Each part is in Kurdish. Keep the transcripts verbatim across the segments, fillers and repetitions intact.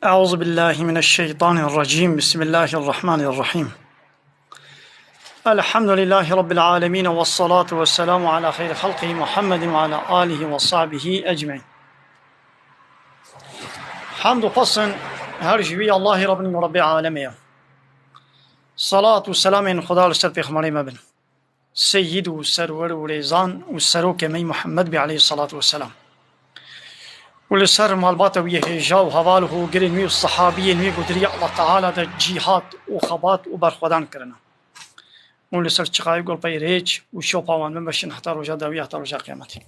أعوذ بالله من الشيطان الرجيم. بسم الله الرحمن الرحيم. الحمد لله رب العالمين، والصلاة والسلام على خير خلقه محمد وعلى آله وصحبه أجمعين. Hamd û pesn her ji wî Allahî Rabbin û Rabbê alemê ye. Salat û selamên Xuda li ser pêxemberê me bin. Seyyid û serwer û rêzan û serokê me Muhammed bî aleyhissalatu vesselam. Û li ser malbata wî hêja û heval û hogirên wî û sehabiyên wî ku di riya Allah Teala de cîhad û xebat û berxwedan kirine. Û li ser çiqayê gul pey rêç û şopa wan bimeşin heta roja dawî, heta roja qiyametê.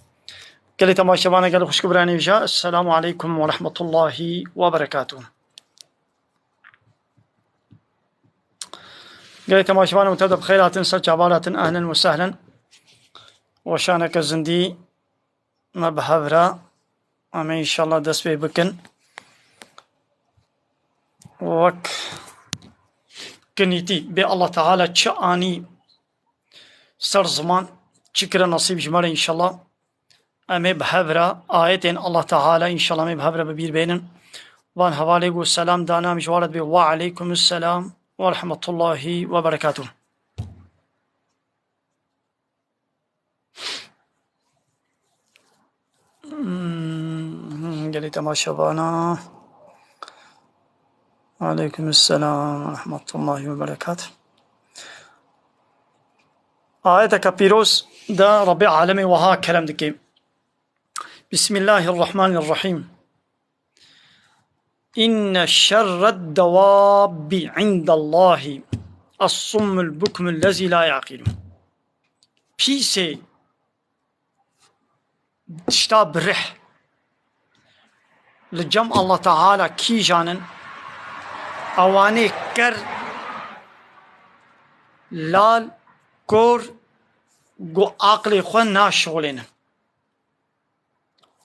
Gelê temaşevana, gelê xwişk û biranê hêja, Esselamu aleykum ve rahmetullahi ve berekatuh. Gelê temaşevanê min tev de bi xêr hatin, ser çavan hatin, ehlen ve sehlen. Weşaneke zindî me bi hev re, em ê înşallah dest pê bikin. Wek kinîtî bê Allah Teala çi anî ser ziman, çi kire nesîb ji me re înşallah. Em ê bi hev re ayetên Allah Teala înşallah em ê bi hev re bi bîr bênin. Van hevalê ku selam dana, em ji wan re dibê, "Wa aleykumus selam ve rahmetullahi ve berekatuh." Hmm, gelê temaşevana. Aleykum selam ve rahmetullahi ve berekatuh. Ayeteke pîroz de Rabbê alemê wiha kerem dike. Bismillahirrahmanirrahim. İnne şerred devabbi indallahi as-summul bukmul lezi la yaqilun. Pîsê tişta birih li cem Allah Teala kîjan in? Ewanê ker, lal, kor, ku aqlê xwe naşixulênin.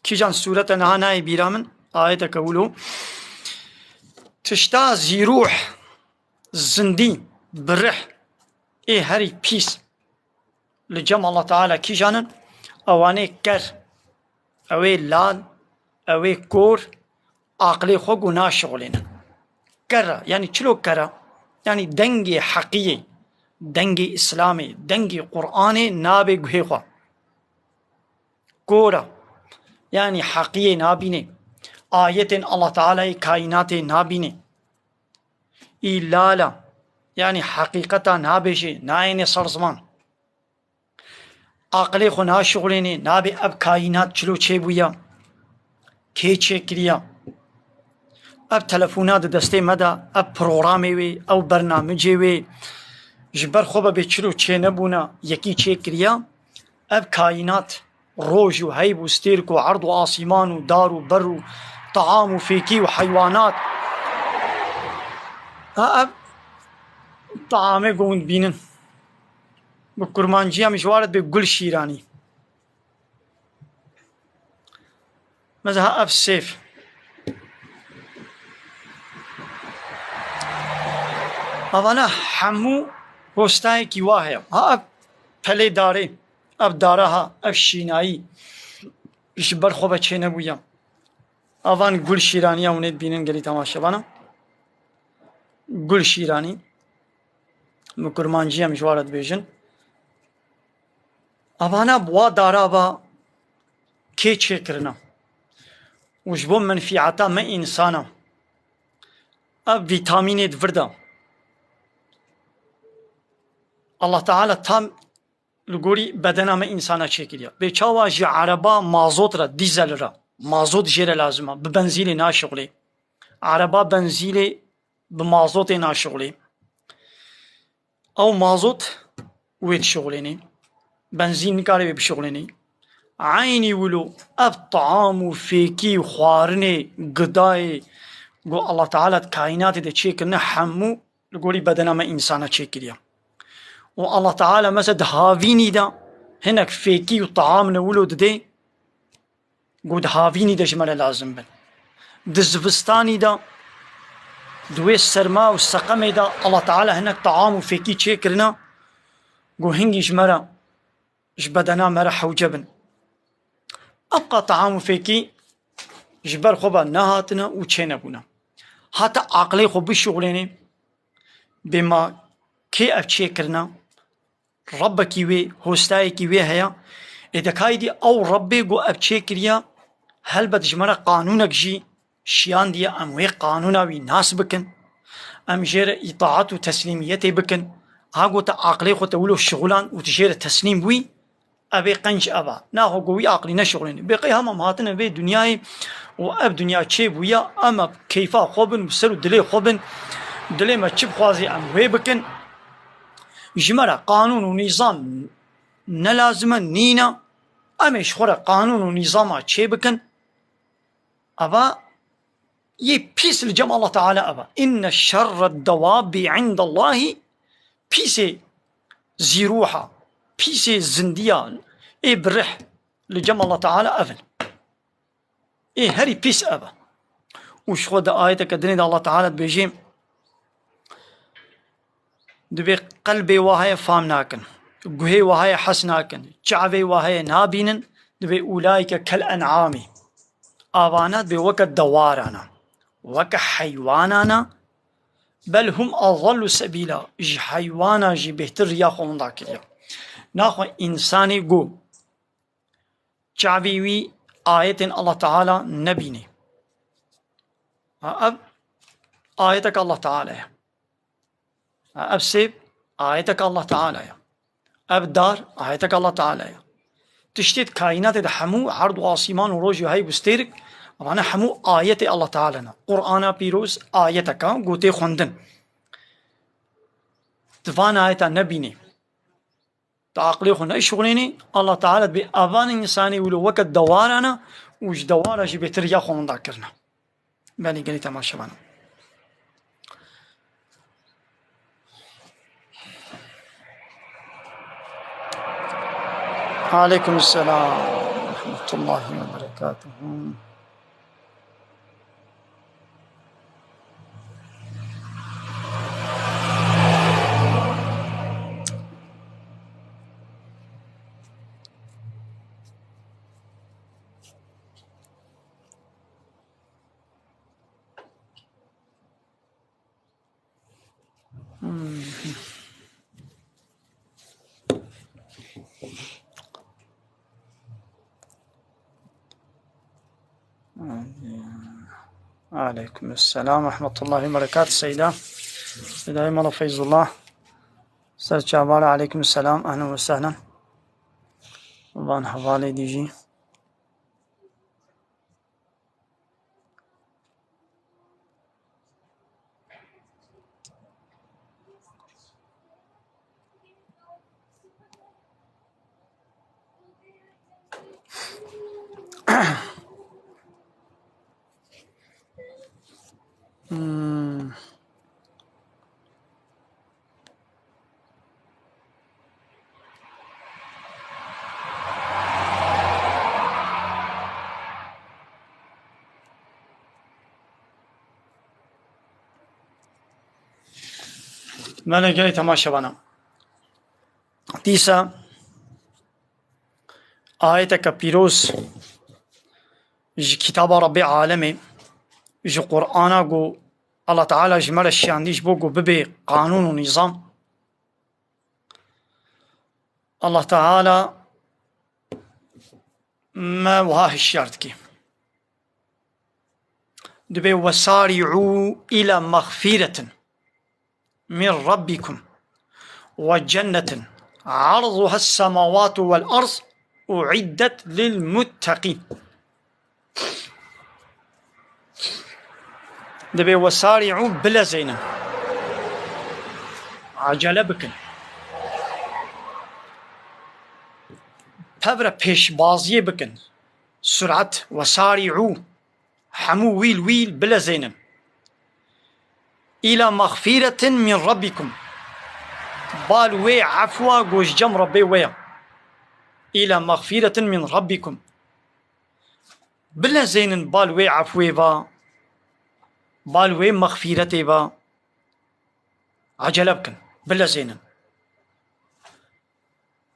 Kîjan sûrete niha nayê bîra min, ayeteke wilo. Tişta zîrûh, zindî, birih, ê herî pîs li cem Allah Teala kîjan in? Ewanê ker, ew ê lal, ew ê kor, aqlê xwe ku naşixulênin. Ker e, yanî çilo ker e? Yanî dengê heqiyê, dengê Îslamê, dengê Qur'anê nabe guhê xwe. Kor e, yanî heqiyê nabînê, ayetên Allah Teala'yê kaînatê nabînê. Î lal e, yanî heqîqeta nabêjê, nayêne ser ziman. Aqilê xwe naşixulênê, nabê ev kaînat çilo çêbûye, kê çêkiriye. Ev telefona di destê me de, ev programê wê, ew bernamicê wê, ji ber xwe be bê çilo çênebûne, yekî çêkiriye. Ev kaînat, roj û heyb û stêrk û erd û asîman û dar û ber û taam û fêkî û heywanat. Ha, ev taamê ku hûn dibînin. Bi kurmancî em ji wan re dibê gul şîranî. Mesela ev sêv. Evana hemû postayekî wa heye. Ha ev pelê darê, ev dara ha, ev şînayî ji ber xwe ve çênebûye. Evan gul şîraniya hûn ê dibînin gelî temaşevana. Gul şîranî. Bi kurmancî em ji wan re dibêjin. Evana bi wa dara ve kê çêkirine û ji bo menfîeta me însana, ev vîtamînê di vir de Allah Teala tam li gorî bedena me însana çêkiriye. Bê çawa ji ereba mazot re, dîzel re, mazot jê re lazim e, bi benzînê naşixulê. Ereba benzînê bi mazotê naşixulê. Ew mazot wê dişixulênê. Benzîn nikare wê bişixulênê. Eynî wilo ev taam û fêkî û xwarinê gidayê ku Allah Teala di kaînatê de çêkirine hemû li gorî bedena me însana çêkiriye. Û Allah Teala mesela di havînî de hinek fêkî û taam ne wilo didê, ku di havînî de ji me re lazim bin. Di zivistanî de, di wê serma û seqemê de Allah Teala hinek taam û fêkî çêkirine, ku hingî ji me re, ji bedena me re hewce bin. Ebqa taam û fêkî ji ber xwe ve nehatine û çênebûne. hata aqilê xwe bişuxulênê, bê ma kê ev çêkirina, Rebbekî wê, hostayekî wê heye. Ê de kaydî ew Rebbê ku ev çêkiriye, helbet ji me re qanûnek jî şiyandiye, em wê qanûna wî nas bikin. Em jê re îtaat û teslîmiyetê bikin. Ha ku te aqilê xwe te wilo şixulan û tu jê re teslîm bûyî, ev ê qenc ev a. Naxwe ku wî aqilî neşixulêne. Bê qey hema em hatine vê dinyayê û ev dinya çêbûye, em ê keyfa xwe bin, bi ser û dilê xwe bin. Dilê me çi bixwazî em wê bikin. Ji me re qanûn û nîzam ne lazim e, nîne. Em ê ji xwe re qanûn û nîzama çê bikin. Eva yê pîs li cem Allah Teala eva. Inne şerred dewabî indallahî, pîsê zîrûha, pîsê zindiya, ê bi rih li cem Allah Teala ev in. Ê herî pîs ev e. Û ji xwe di ayeteke dinê de Allah Teala dibêje, dibê qelbê wa heye fam nakin, guhê wa heye hes nakin, çavê wa heye nabînin, dibê ulaîke kel en'amî. Avana dibê weke dewaran a, weke heywanan a, bel hum adallu sebîla, ji heywana jî bêhtir riya xwe winda kiriye. Naxwe însanê ku çavê wî ayetên Allah Teala nebînê. Ha, ev ayeteke Allah Teala ye. Ha, ev sêv ayeteke Allah Teala ye. Ev dar ayeteke Allah Teala ye. Tiştê di kaînatê de hemû erd û asîman û roj û hey û stêrik, evane hemû ayetê Allah Teala ne. Qur'ana pîroz ayeteke ku tê xwendin. Tu van ayeta nebînî. Tu aqilê xwe neşixulênî, Allah Teala dibê evan însanê wilo weke dewaran e û ji dewara jî bêtir ya xwe winda kirine. Belê gelî temaşevan. Aleykum selam ve rahmetullahi ve berekatuhu. Aleykum selam ve rahmetullahi ve berekatuhu Seyda. Seyda Mala Feyzullah. Ser çavara aleykum selam. Ehlen ve sehlen. Van hevalê dî jî. Hmm. Belê gelî temaşevana. Dîsa ayeteke pîroz ji kitaba Rebbê Alemê, ji Qur'ana ku Allah Teala ji me re şiyandî ji bo ku bibe qanûn û nîzam. Allah Teala me wiha hişyar dike. Dibê وسارعوا إلى مغفرة من ربكم وجنة عرضها السماوات والأرض أعدت للمتقين. Dibê وسارعوا bilezênin. Acele bikin. Pevre pêşbaziyê bikin. Surat, وسارعوا. Hemû wîl wîl bilezênin. إلى مغفرة من ربكم. Bal wê efwa ku ji cem Rebbê we ye. إلى مغفرة من ربكم. Bilezênin bal wê efwê ve, bal wê mexfîretê ve. Acele bikin, bilezênin.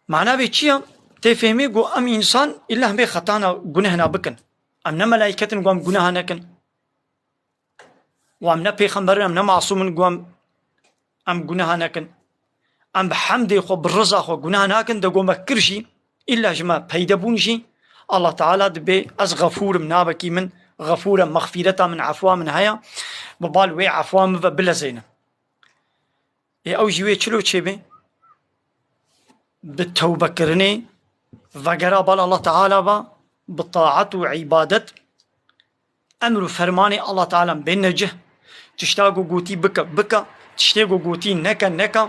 Mana vê çi ye? Tê fêmê ku em însan îlla hemê xetana gunehna bikin. Em ne melaîket in ku em guneha nekin. Û em ne pêxember in, em ne masûm in, ku em, em guneha nekin. Em bi hemdê xwe, bi riza xwe guneha nakin, de ku me kir jî, îlla ji me peyde bûn jî, Allah Teala dibê ez xefûr im, nabekî min xefûr e, mexfîreta min, efwa min heye, bi bal wê efwa min ve bilezênin. Ê ew jî wê çilo çêbê? Bi tewbekirinê vegera bal Allah Teala ve, bi taet û îbadet, emr û fermanê Allah Teala bêne cih. Tişta ku gotî bike, bike. Tiştê ku gotî neke, neke.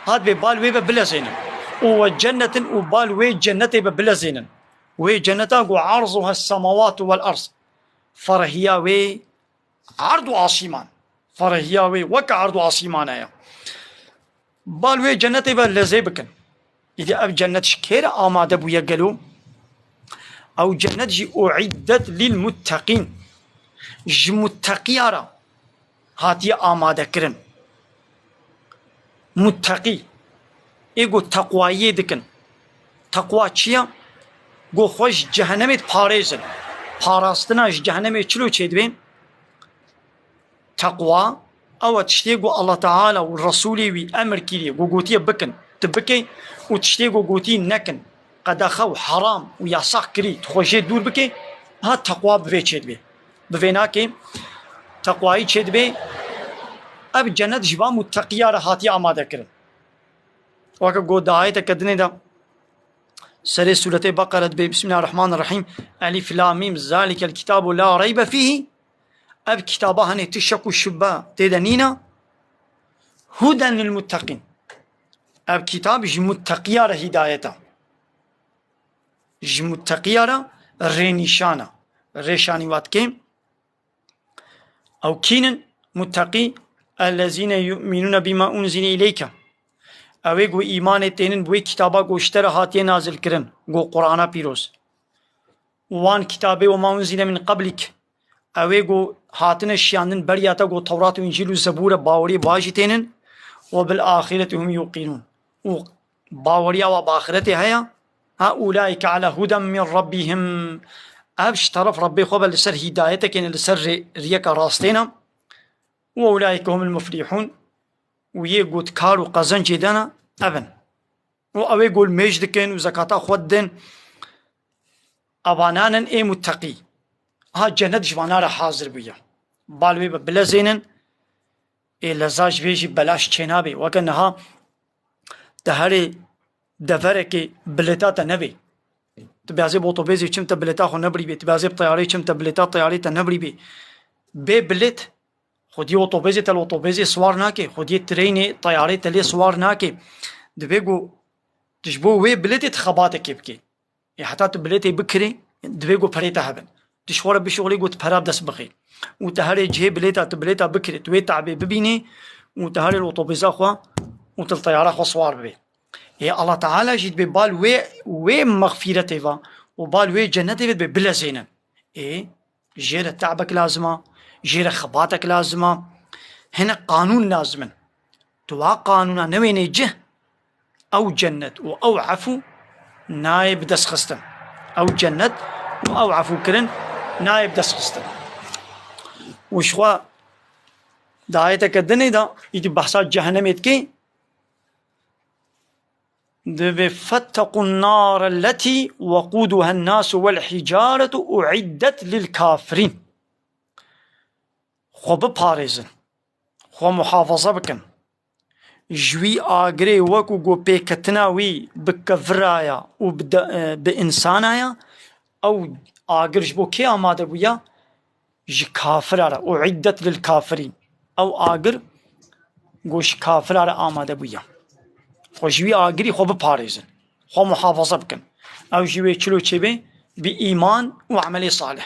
Hat bê bal wê ve bilezênin. Û we cennetin û bal wê cennetê ve bilezênin. Wê cenneta ku arzuha semawatu vel arz. Ferhiya wê erd û asîman. Ferhiya wê weke erd û asîmane ye. Bal wê cennetê ve lezê bikin. Îdî ev cennet ji kê re amade bûye gelo? Ew cennet jî uiddet lil mutteqîn. Ji mutteqiya re hatiye amade kirin. Mutteqî. Ê ku teqwayiyê dikin. Teqwa çi ye? Ku xwe ji cehenemê diparêzin. Parastina ji cehenemê çilo çêdibê? Teqwa, ew e tiştê ku Allah Teala û Resûlê wî emir kiriye, ku gotiye bikin, tu bikey, û tiştê ku gotî nekin, qedexe û heram û yasax kirî, tu xwe jê dûr bikey, ha teqwa bi vê çêdibê. Bi vê nakê, teqwayî çêdibê, ev cennet ji van mutteqiya re hatiye amade kirin. Weke got di ayeteke dinê de, serê sûretê Beqere dibê, Bismillahirrahmanirrahîm, Elif Lam Mîm, Zalikel kitabu la reybe fîhî, ev kitaba henê tu şek û şubbe tê de nîne, huden lil mutteqîn. Ev kitab ji mutteqiya re hîdayet e. Ji mutteqiya re rênîşan e. Rêşanî wat kêm. Ew kînin? Mutteqî, ellezîne yu'minûne bîma unzile îleyke. Ew ê ku îmanê tênin bi wê kitaba ku ji te re hatiye nazil kirin, ku Qur'ana pîroz. Wan kitabê we ma unzile min qeblîk. Ew ê ku hatine şiyandin beriya te ku Tewrat û Încîl û Zebûr e, baweriyê ba jî tênin. Ve bil axireti hum yuqînûn. Û baweriya wa bi axiretê heye. Ha ulaike ala huden min rabbihim. Ev ji teref Rebbê xwe ve li ser hîdayetekê ne, li ser rê-, riyeka rastê ne. Ve ulaike humul muflihûn. Û yê ku di kar û qezencê de ne, ev in. Û ew ê ku limêj dikin û zekata xwe didin, evanan in ê mutteqî. Ha cennet ji vana re hazir bûye. Bal wê ve bilezênin, ê leza ji vê jî belaş çênabê. Weke niha di herê deverekê bilêta te nebê. Tu bêazê bi otobêzê çim te bilêta xwe nebirî bê. Tu bêazê bi teyarê çim te bilêta teyarê te nebirî bê. Bê bilêt, xwediyê otobêzê te li otobêzê siwar nake. Xwediyê treynê, teyarê te lê siwar nake. Divê ku tu ji bo wê bilêtê tu xebatekê bikê. Ê heta tu bilêtê bikirê, divê ku perê te hebin. Tu ji xwe re bişuxulî ku tu pera bi dest bixî. Û tu herê cihê bilêta, tu bilêta bikirê, tu wê te'bê bibînî û tu herê li otobêza xwe û tu li teyara xwe siwar bibê. Ê Allah Teala jî dibê bal wê, wê mexfîretê ve û bal wê cennetê ve dibê bilezênin. Ê, jê re te'bek lazim e, jê re xebatek lazim e. Hinek qanûn lazim in. Tu wa qanûna newênê cih, ew cennet û ew efû nayê bi dest xistin. Ew cennet û ew efûkirin nayê bi dest xistin. Û ji xwe di ayeteke dinê de îdî behsa cehenemê dikê, dibê, "Fettequn nare lletî wequduhen nasu wel hicaretu uiddet lil kafirîn." Xwe biparêzin, xwe muhafaza bikin. Ji wî agirê wekû ku pêketina wî bi keviraya û bi de-, e, bi însana ye, ew agir ji bo kê amade bûye? Ji kafira re. Uiddet lil kafirîn. Ew agir ku ji kafira re amade bûye. Xwe ji wî agirî xwe biparêzin. Xwe muhafaza bikin. Ew jî wê çilo çêbê? Bi îman û emelê salih.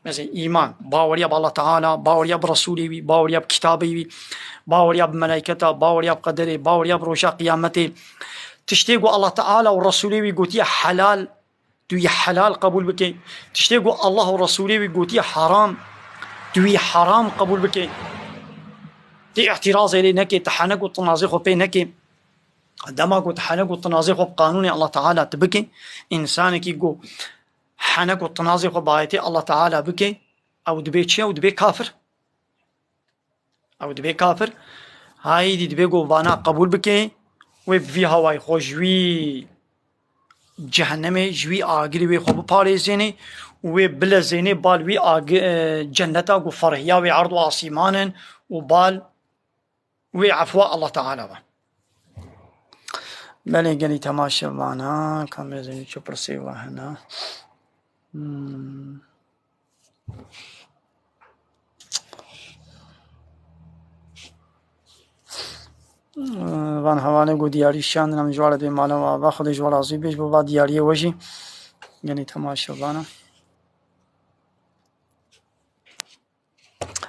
Mesela îman, baweriya bi Allah Teala, baweriya bi Resûlê wî, baweriya bi kitabê wî, baweriya bi melayketa, baweriya bi qederê, baweriya bi roja qiyametê. Tiştê ku Allah Teala û Resûlê wî gotiye helal, tu yê helal qebûl bikê. Tiştê ku Allah û Resûlê wî gotiye heram, tu yê heram qebûl bikê. Tu îtirazê lê nekê, tu henek û tinazê xwe pê nekê. Dema ku tu henek û tinazê xwe bi qanûnê Allah Teala tu bikê, însanekî ku henek û tinazê xwe bi ayetê Allah Teala bikê, ew dibê çi? Ew dibê kafir. Ew dibe kafir. Haydî dibe ku vana qebûl bike, wê bi vî hawayî xwe ji wî cehennemê, ji wî agirî wê xwe biparêzênê û wê bilezênê bal wî agi-, e, cenneta ku ferhiya wê erd û asîman in û bal wê efwa Allah Teala be. Belê gelî temaşevana, kamera zî çi pirsê we hene. Hmm. Van hevalê ku diyarî şandin em ji we re dê mala we ava. Xwedê ji we razî bê ji bo va diyariyê we jî. Gelî temaşevana.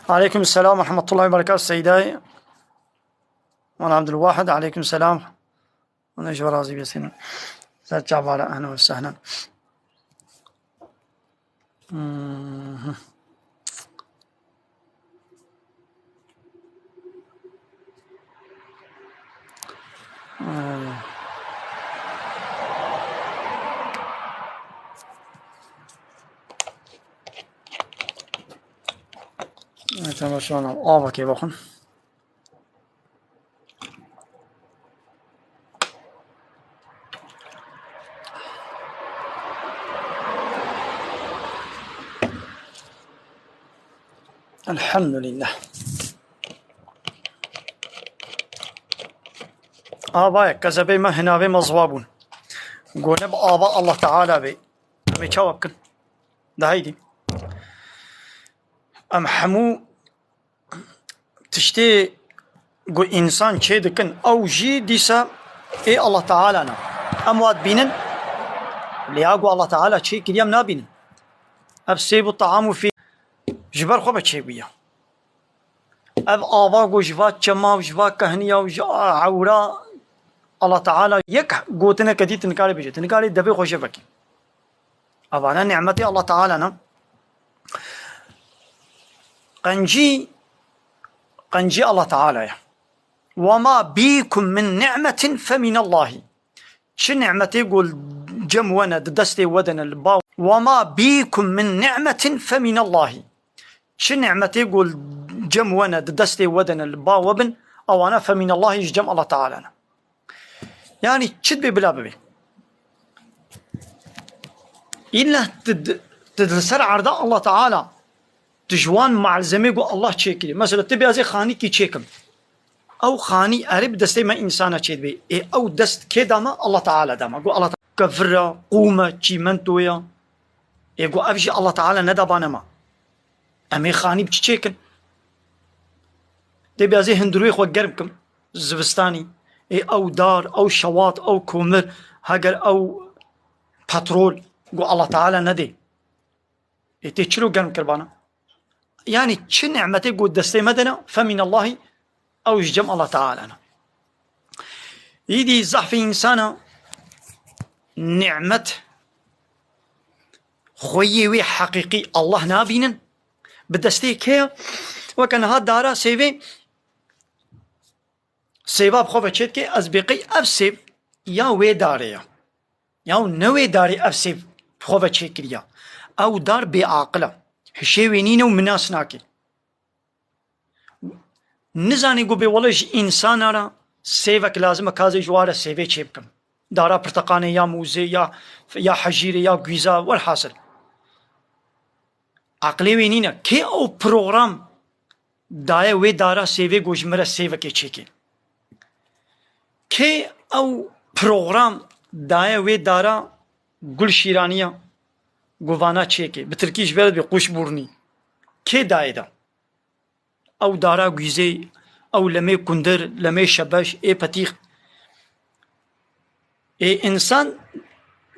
Aleykum selam ve rahmetullahi ve berekatuhu Seydayê. Wan Abdulwahid, aleykum selam. Hûn ji we razî bê Seydayê. Ser çavara, ehlen ve sehlen. Mhm. Ay. Evet, ama şu an avakê bakın. Elhamdülillah. Ava ye, kezebê me hinavê me ziwa bûn. Gone bi ava Allah Teala bê. Em ê çawa bikin? De heydî. Em hemû tiştê ku însan çê dikin, ew jî dîsa ê Allah Teala ne. Em wa dibînin, lê ya ku Allah Teala çê kiriye em nabînin. Ev sêv û team û fî ji ber xwe ve çêbûye. Ev ava ku ji va çema û ji va kehniya û ji ewra Allah Teala yek gotineke dî tu nikarê bêje. Tu nikarê devê xwe jê vekî. Evane nîmetê Allah Teala ne. Qencî, qencî Allah Teala ye. "Ve ma bîkum min ni'metin fe minallahi." Çi nîmetê ku li cem we ne, di destê we de ne, li ba, "Ve ma bîkum min ni'metin fe minallahi." Çi nîmetê ku li cem we ne, di destê we de ne, li ba we bin, ewana fe minallahi, ji cem Allah Teala ne. Yani çi dibê bila bibê. Îlla tu, tu li ser erda Allah Teala, tu ji wan malzemê ku Allah çêkirî. Mesela tu bê ez ê xanîkî çêkim. Ew xanî erê bi destê me însana çêdibê. Ê ew dest kê da me? Allah Teala da me. Ku Allah Teala kevir e, qûm e, çîmento ye. Ê ku ev jî Allah Teala nedabane me. Em ê xanî bi çi çêkin? Dê bê ez ê hundirûyê xwe germ kim. Zivistanî. Ê ew dar, ew şewat, ew komir, heger ew petrol, ku Allah Teala nedê. Ê tê çilo germ kirbana? Yani çi nîmetê ku destê me de ne, fe minallahi, ew ji cem Allah Teala ne. Îdî zehfê însana nîmet xweyê wê heqîqî Allah nabînin. Bi destê kê ye? Weke niha dara sêvê, sêva bi xwe ve çêdike, ez bê qey ev sêv ya wê darê ye. Ya ne wê darê ev sêv bi xwe ve çêkiriya. Ew dar bêaqil e. Hişê wê nîne û min nas nake. Nizanî ku bê wele ji însana re sêvek lazim e, ka ez ê ji wa re sêvê çê bikim. Dara pirteqanê ya mûzê ya, ya hejîrê ya gwîza, welhasil. Aqilê wê nîne. Kê ew program daye wê dara sêvê ku ji min re sêvekê çêke? Kê ew program daye wê dara gul şîraniya ku vana çêke? Bi tirkî ji ber dibê quş bûrnî. Kê dayê da? Ew dara gwîzê, ew lemê kundir, lemê şebeş, ê petîx. Ê însan,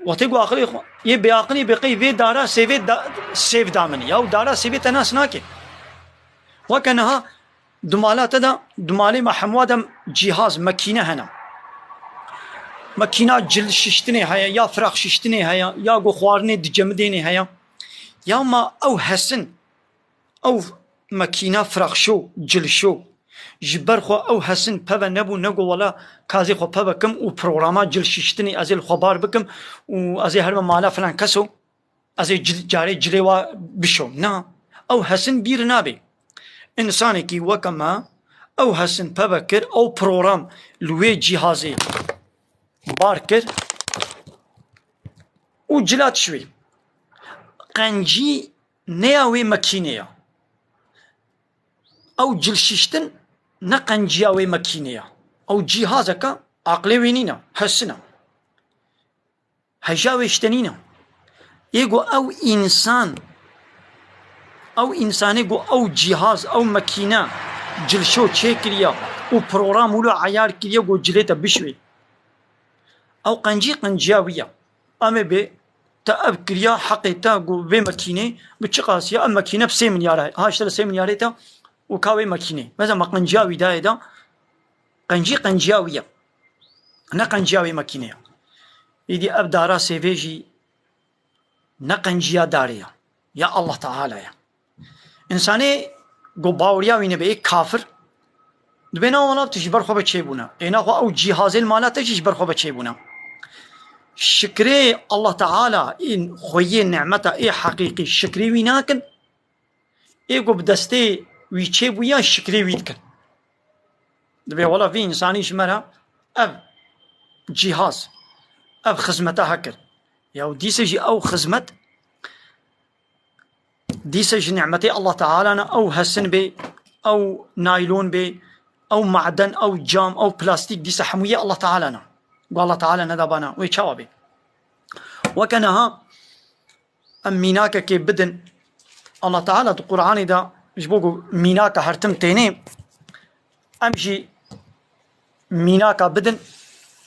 wextê ku aqilê xwe, yê bêaqilî bê qey vê dara sêvê da, sêv da min. Ya û dara sêvê te nas nake. Weke niha di mala te de, di malê me hemûa de cîhaz, mekîne hene. Mekîna cil şiştinê heye, ya firaq şiştinê heye, ya ku xwarinê dicemidênê heye. Ya ma ew hesin, ew mekîna firaqşo, cilşo, ji ber xwe ew hesin peve nebû, nego wela ka ez ê xwe peve kim û programa cilşiştinê ez ê li xwe bar bikim û ez ê herime mala filan keso, ez ê cil-, carê cilê wa bişom. Na, ew hesin bîr nabe. Însanekî weke me Ew hesin peve kir, ew program li wê cîhazê bar kir û cila tişt wê. Qencî neya wê mekînê ya. Ew cilşiştin ne qenciya wê mekînê ya. Ew cîhazeke aqlê wê nîne, hesin e. Heja wê ji te nîne. Ê ku ew însan, ew însanê ku ew cîhaz, ew mekîne cilşo çêkiriye û program wilo eyar kiriye ku cilê te bişwê. Ew qencî qenciya wî ye. Em ê bê te ev kiriya heqê te ku vê mekînê bi çi qasiya ev mekîne bi sê milyar e. Ha işte li sê milyarê te û ka wê mekînê. Mesela me qenciya wî dayê de, qencî qenciya wî ye. Ne qenciya wê mekînê ye. Îdî ev dara sêvê jî ne qenciya darê ye. Ya Allah Teala ye. Însanê ku baweriya wî nebe, ê kafir, dibê na wala tu ji ber xwe ve çêbûne. Ê naxwe ew cîhazê li mala te jî ji ber xwe ve çêbûne. Şikrê Allah Teala, ê xweyê nimeta, ê heqîqî, şikrê wî nakin. Ê ku bi destê wî çêbûya şikrê wî dikin. Dibê wela vî însanî ji me re ev cîhaz, ev xizmeta hekir. Ya dîse jî ew xizmet, dîse ji nimetê Allah Teala ne, ew hesin bê, ew naylon bê, ew maden, ew cam, ew plastîk, dîse hemû yê Allah Teala ne. Ku Allah Teala nedabana, wê çawa bê? Weke niha em mînakekê bidin. Allah Teala di Qur'anê de ji bo ku mînaka her tim tênê, em jî mînaka bidin.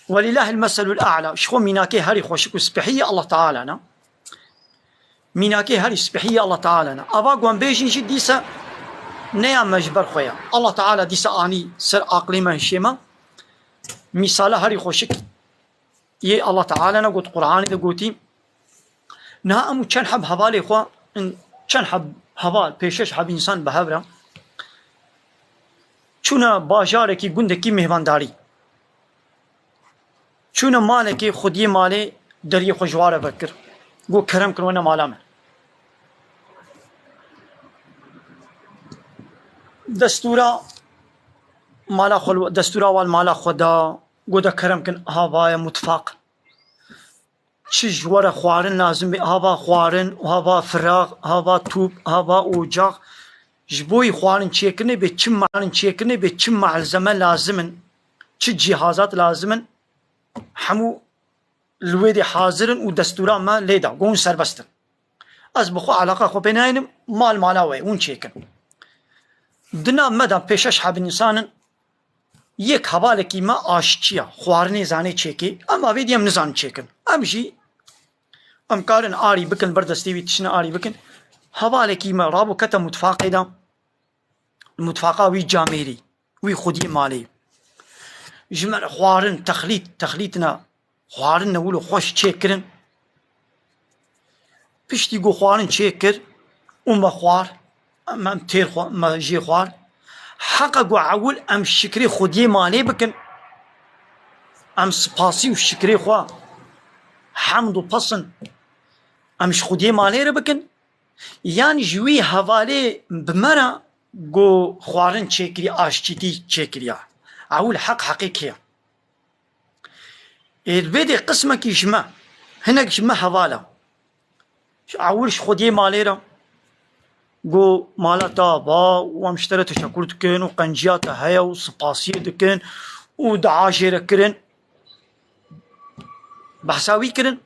Welillahil meselul a'la. Ji xwe mînakê herî xweşik û spehî yê Allah Teala ne. Mînakê herî spehî yê Allah Teala ne. Ava ku em bêjin jî dîse neya me ji ber xwe ye. Allah Teala dîse anî ser aqlê me, hişê me. Mîsala herî xweşik yê Allah Teala ne got, Qur'anê de gotî. Niha em û çend heb hevalê xwe, in, çend heb heval, pêşeş heb însan bi hev re çûne bajarekî, gundekî mêhvandarî. Çûne malekê, xwediyê malê deriyê xwe ji wa re vekir. Got, kerem kin wene mala me. Destûra mala xwe, destûra wan mala xwe da. Got, de kerem kin, ha va ye mutfaq. Çi ji we re xwarin lazim bê, ha va xwarin, ha va firax, ha va tûp, ha va ocax. Ji bo yî xwarin çêkirinê bê çi malin çêkirinê bê çi malzeme lazim in, çi cîhazat lazim in, hemû li wê dê hazir in û destûra me lê da, got hûn serbest in. Ez bi xwe eleqa xwe pê nayînim, mal mala we ye, hûn çêkin. Di nav me de pê şeş heb însan in, yek hevalekî me aşçî ye, xwarinê zanê çêkê, em avêdî em nizanin çêkin. Em jî, em karin arî bikin, ber destê wî tiştine arî bikin. Hevalekî me rabû kete mutfaqê de, mutfaqa wî camêrî, wî xwediyê malê. Ji me re xwarin, texlît, texlît ne, xwarin ne wilo xweş çêkirin. Piştî ku xwarin çêkir û me xwar, em, em têr xwe, me jê xwar. Heqa ku ewil em şikrê xwediyê malê bikin. Em spasî û şikrê xwe, hemd û pesin, em ji xwediyê malê re bikin. Yan ji wî hevalê bi me re ku xwarin çêkirî, aşçîtî çêkiriya. Ewil heq heqê kê ye? Ê, vê dê qismekî ji me, hinek ji me heval e. Ji ewil ji xwediyê malê re. Got, mala te ava û em ji te re teşekur dikin û qenciya te heye û spasiyê dikin û dua jê re kirin. Behsa wî kirin.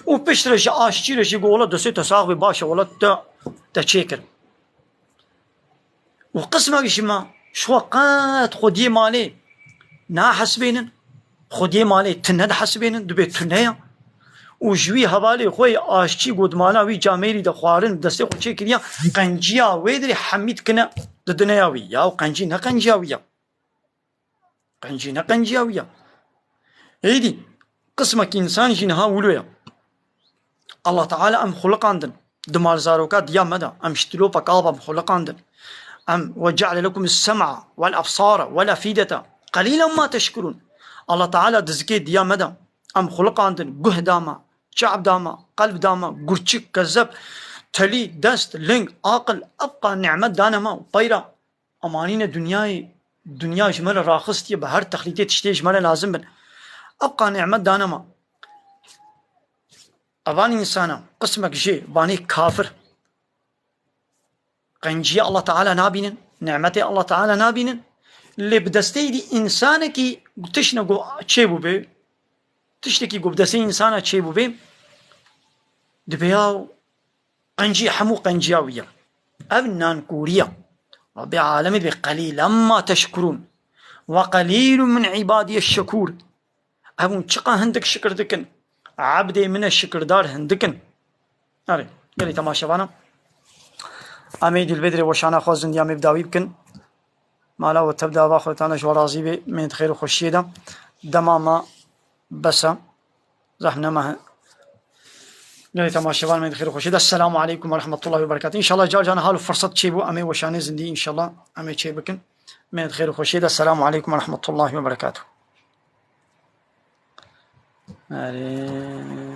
Û pişt re ji aşçî re jî got, wela destê te sax bê, baş e, wela te, te çêkir. Û qismek ji me, ji xwe qet xwediyê malê nahesibênin. Xwediyê malê tune dihesibênin, dibê tune ye. Û ji wî hevalê xwe yê aşçî ku di mala wî camêrî de xwarin bi destê xwe çêkiriye, qenciya wê dirê hemî dikine, didine ya wî. Ya ew qencî ne qenciya wî ye. Qencî ne qenciya wî ye. Êdî, qismekî însan jî niha wilo ye. Allah Teala em xuliqandin. Di malzaroka diya me de, em ji dilopek av em xuliqandin. Em, "Ve ceale lekum es-sem'a vel absara vel afidete, qelîlen ma teşkurûn." Allah Teala di zikê diya me de, em xuliqandin, guh da me, çav da me, qelb da me, gurçik, kezeb, telî, dest, ling, aqil, evqa nimet dane me û peyra. Emanîne dinyayê Dinya ji me re raxistiye, bi her texlîtê tiştê ji me re lazim bin. Ev qa nimet dane me. Evan însana, qismek jê, vanê kafir, qenciya Allah Teala nabînin, nimetê Allah Teala nabînin. Lê bi desteyî dî însanekî tiştine ku çêbûbe, tiştekî ku bi destê însana çêbûbe, dibe ya qencî, hemû qenciya wî ye. Ev nankûrî ye. Rabbê alemê dibê, "Qelîlen ma teşkurûn ve qelîlun min îbadiyeş şekûr." Ev hûn çiqa hindik şikir dikin? Ebdê min e şikirdar hindik in. Erê, gelî temaşevana, em ê dilbedrê weşana xwe zindî em ê bi dawî bikin. Mala we tev de, ava xwe tane ji we razî bê, mê di xêr û xweşiyê de. Dema me bes e. Zehf nema he. Gelê temaşevan, mê di xêr û xweşiyê de. Esselamu aleykum ve rahmetullahi ve berekatuhu. Înşallah car can hal û firsat çêbû, em ê weşanê zindî înşallah em ê çê bikin. Mê di xêr û xweşiyê de. Esselamu aleykum ve rahmetullahi ve berekatuhu. Erê.